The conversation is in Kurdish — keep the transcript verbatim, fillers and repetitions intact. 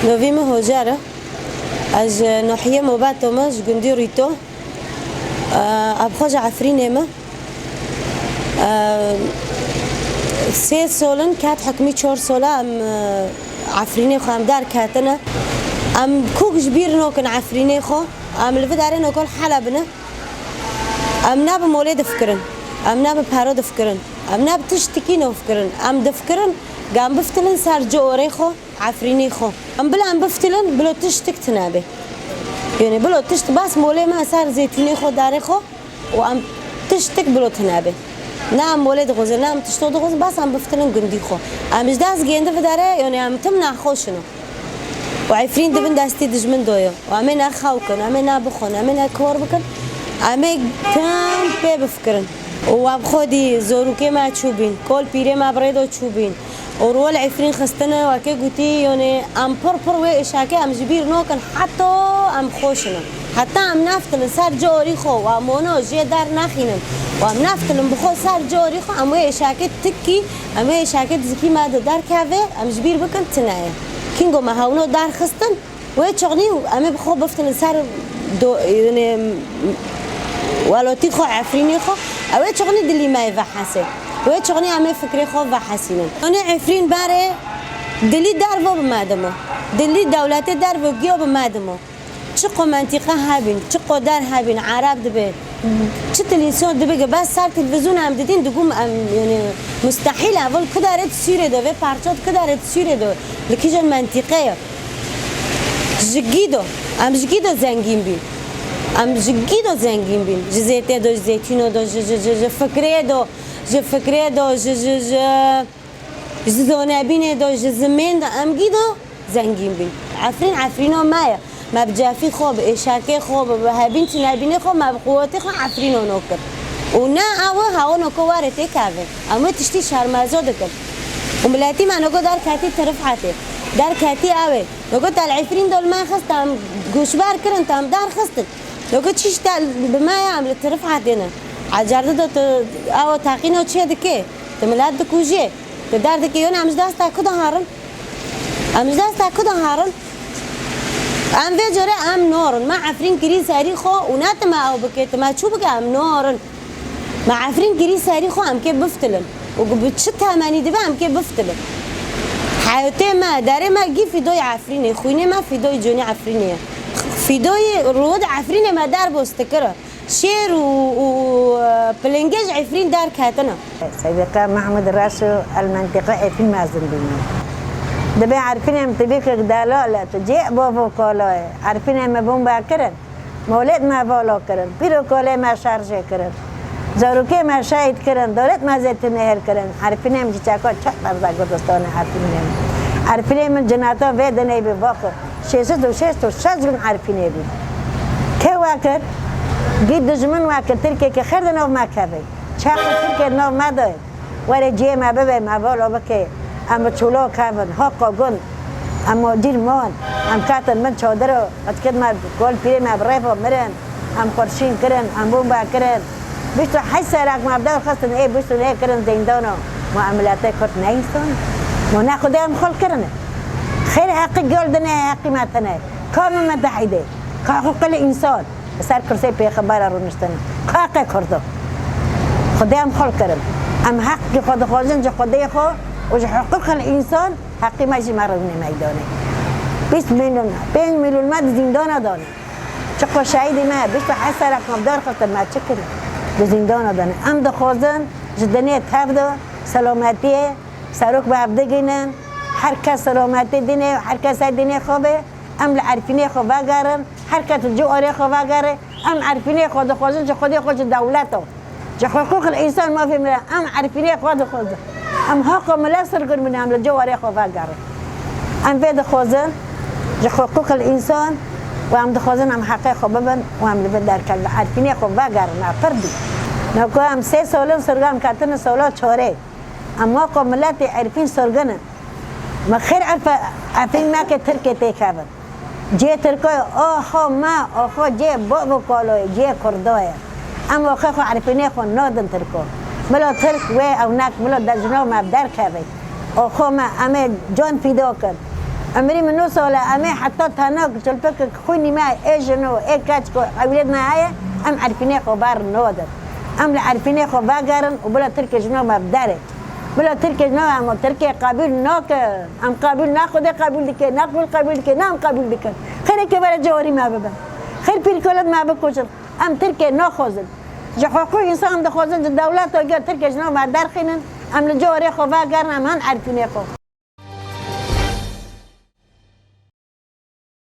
Novî min Hocar e. Ez ji nahiyê Mobato me, ji gundî Rîto. Ev xwe ji Efrînê me. Sê sol in ket hikmî, çar sola em Efrînê xwe em derketine. Em kok ji bîr nokin Efrînê xwe. Em li vê derê nokol Helebine. Em ne bi molê difikirin. Em ne bi pero difikirin. Em ne bi tiştikî nofikirin. Em difikirin, gam biftilin ser ciorê xwe, Efrînê xwe. Em bila em biftilin, bilo tiştik tine be. Yani bilo tişt bas molê me ser zeytûnê xwe, darê xwe û em tiştik bilo tine be. Ne em molê dixwazin, ne em tişto dixwazin, bas em biftilin gundî xwe. Em ji dest gêndi vidare, yani em tim nexweşin. û Efrîn di bin destî dijmin de ye. Û em ê ne xew kin, em ê ne bixwin, em ê ne kor bikin, em ê tim pê bifikirin. Û we bi xwe dî zorûkê me çûbîn, kol pîrê me bi rê de çûbîn. Û rol Efrîn xistine, wekê gotî, yonê em pir pir wê êşakê em ji bîr nokin, heta em xweşin in. Heta em neftilin ser ciorî xwe, û em ono jê der nexînin. Û em neftilin bi xwe ser ciorî xwe, em wê êşakê tikî Em ê şakê di zikî me de derkeve, em ji bîr bikin tune ye. Kîngo me hewno derxistin, wê çixnî û em ê bi xwe biftin li ser do-, yanê, welatî xwe, Efrînê xwe, ew ê çixnî dilî me yê vehesê. Wê çixnî em ê fikrê xwe vehesînin. Yanê Efrîn berê dilî dervo bi me dimo. Dilî dewletê dervo giyo bi me dimo. Çiqo mentîqe hebîn, çiqo der hebîn, Ereb dibe, çi televîzyon dibe, ge bes ser televîzyon em didîn, digum em, yani, mustehîl e, evol ku dare di Sûrê de, vê parça di ku dare di Sûrê de, li kîjan mentîqe ye? Ji gî do, em ji gî do zengîn bîn. Em ji gî do zengîn bîn. Ji zêtê do, ji zeytîno do, ji, ji, ji, ji fikrê do, ji fikrê do, ji, ji, ji, ji zonebînê do, ji zimên do, em gî do zengîn bîn. Efrîn, Efrîno me ye. Me bi cefî xwe, bi êşakê xwe, bi, bi hebîn çinebînê xwe, me bi quwetê xwe Efrîno nokir. Û ne ew e, hewono ku were têkeve. Em wê tiştî şermezar dikin. Û miletî me noko derketî tirifetê. Derketî ew ê. Noko te li Efrîn dol me xist, te em goşber kirin, te em derxistin. Noko çi ji te bi me ye, em li tirifetê ne. Ecerde de tu ew teqîno çê dike. Tu milet dikujê. Di derdekê yon em ji desta ku diherin? Em ji desta ku diherin? Em vê cure em norin. Me Efrîn kirî serî xwe û ne time ew bike, time çû bike, em norin. Me Efrîn kirî serî xwe, em kê biftilin. Û bi çi temenî dibe em kê biftilin. Heyetê me, derê me gî fîdoyê Efrînê, xwînê me fîdoyê conî Efrînê ye. Fîdoyê rûd Efrînê me derbo stikir e. Şêr û, û, e, pilingê ji Efrîn derketine. Seyvika Mehmûd Reşo el mentiqe Efrîn mezin bûne. Dibê Erfînê em tibîkek delal e, tu cê bavo kalo ye. Erfînê me bomba kirin. Mewlêd me valo kirin. Pîr û kolê me şerjê kirin. Zarokê me şehîd kirin. Dewlet me zêtinê hêl kirin. Erfînê em ji çeka çet berza Kurdistanê Erfînê em. Erfînê min cinata vê dinê bi vako. Şêst û şêst û şeş bin Erfînê bû. Kê we kir? Gî dijmin we kir, Tirkiyê ke xêr di nav me keve. Çaxê Tirkiyê di nav me de. Were cihê me bibe, me valo bike. Em bi çûlo kevin, haqo gun. Em modîr mon. Em ketin bin çadiro, qetkid me kol pîrê me bi rêvo mirin. Em xurşîn kirin, em bomba kirin. Bîst û heşt serek me bi dor xistin, ê bûstin, ê kirin zîndano. Ma em miletê Kurd ne însan? Ma ne Xwedê em xul kirine? Xêr heqî gol dinê, heqî me tine. Ka me metehîdê? Ka huqûqil însan? Li ser kursê pêxembera rûniştin. Ka qe Kurdo? Xwedê em xul kirin. Em heqî xwe dixwazin ji Xwedê xwe û ji huqûqil însan. Heqî me jî me rewîne meydanê. Bîst milyon, pênc milyon me di zîndana dane. Çiqo şehîdî me, bîst û heşt serek me bi dar xistin, me çi kir? Di zîndana dane. Em dixwazin ji dinê tev de selametiyê, serok bi hev digînin, her kes selametî dinê, her kes ser dinê xwe be, em li Erfînê xwe vegerin, her kes li ciwarê xwe vegere, em Erfînê xwe dixwazin ji Xwedê xwe ji dewleta. Ji huqûqil însan mafê me, em Erfînê xwe dixwazin. Em haqa milet sirgir bine, em li ciwarê xwe vegerin. Em vê dixwazin, ji huqûqil însan û em dixwazin em heqê xwe bibin û em li vir derkevin. Erfînê xwe vegerin, em pir dî. Noko em sê solin sirgan ketine sola çarê. Em weko miletê Erfîn sirgin in. Me xêr Erfe-, Efrîn nake Tirkê têkevin. Cê Tirko ye, oxo me, oxo cê bo bo kolo ye, cê Kurdo ye. Em oxê xwe Erfînê xwe nodin Tirko. Milo Tirk wê ewnek, milo dejno me derkeve. Oxo me, em ê can fîdo kin. Emirî min nû sal e, em ê heta tana çolpekek xwînî me, ê jino, ê keç ku ewlêd me heye, em Erfînê xwe ber nodin. Em li Erfînê xwe vegerin û bila Tirkê ji nav me bi derê. Bila Tirkê ji nav em, Tirkê qebûl nakin. Em qebûl ne Xwedê qebûl dike, ne Xwîn qebûl dike, ne em qebûl dikin. Xêreke were cewarî me bibe. Xêr pîrkolêd me bikujin. Em Tirkê naxwazin. Ji hiqûq însan dixwazin, ji dewleta gel Tirkê ji nav me derxînin. Em li cewarê xwe vegerin, em han Erfînê xwe.